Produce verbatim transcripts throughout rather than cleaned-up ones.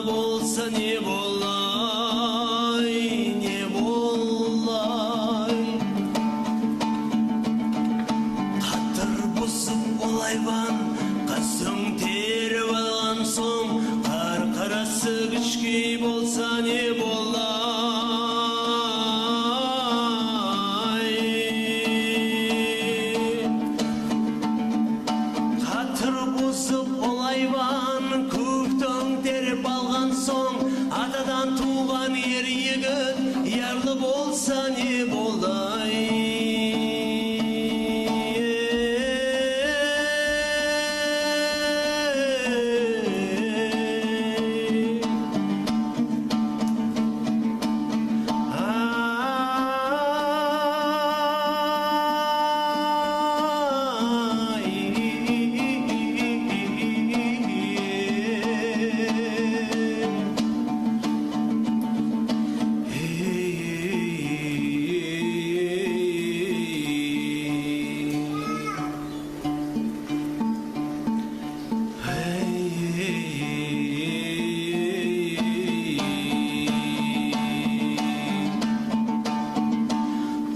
Болса не болай, не болай? Катыр бузып ол айван, кыз тоьнъ терип алган сонъ, каркырасы кишкей болса не болай? Катыр бузып ол айван, коьк тоьнъ терип алган сонъ, атадан тувган ер йигит ярлы болса не болай?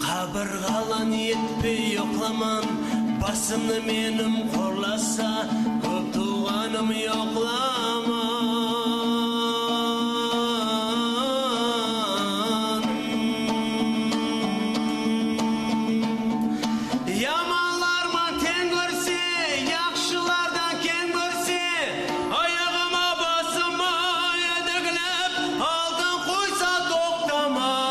Кабыргалан этпей йокламан, басымды меним корласа, коьп тувганым йокламан. Яманлар ман тенъ коьрсе, яхшылардан кем коьрсе, аягыма, басыма эдиклеп, алтын куйса токтаман.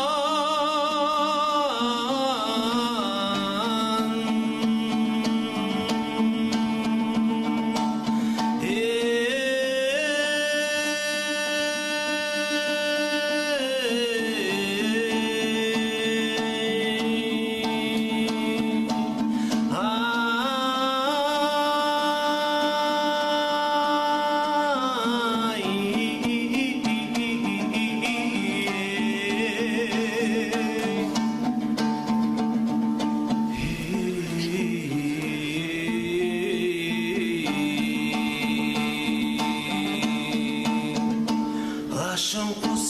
Лашын кус,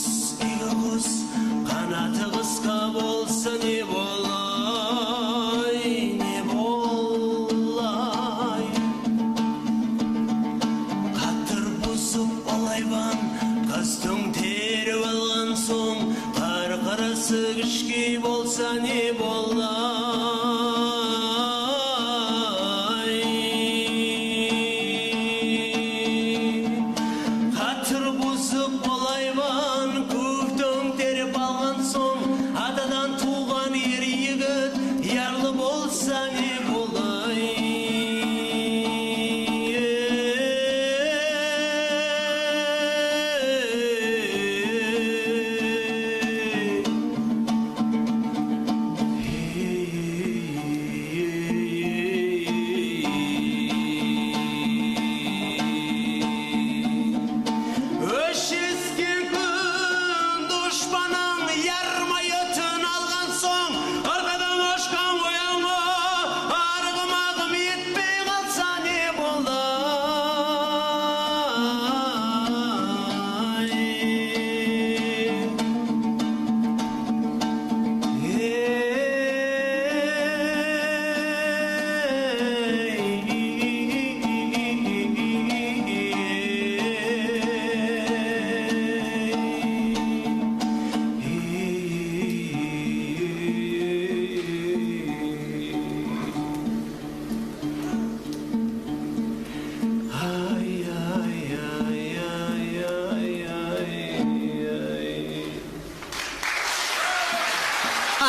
ийги кус, канаты кыска болса не болай, не болай? Катыр бузып ол айван, кыз тоьнъ терип алган сонъ, каркырасы кишкей болса не болай? Катыр бузып ол айван, коьк тоьнъ терип алган сонъ, атадан тувган ер йигит ярлы болса не болай? Оьшескен куьн душпанынъ ярымай отын алган сонъ, аркадан кашкан коянъа аргымагым етпей калса не болар?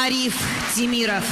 Ариф Темиров.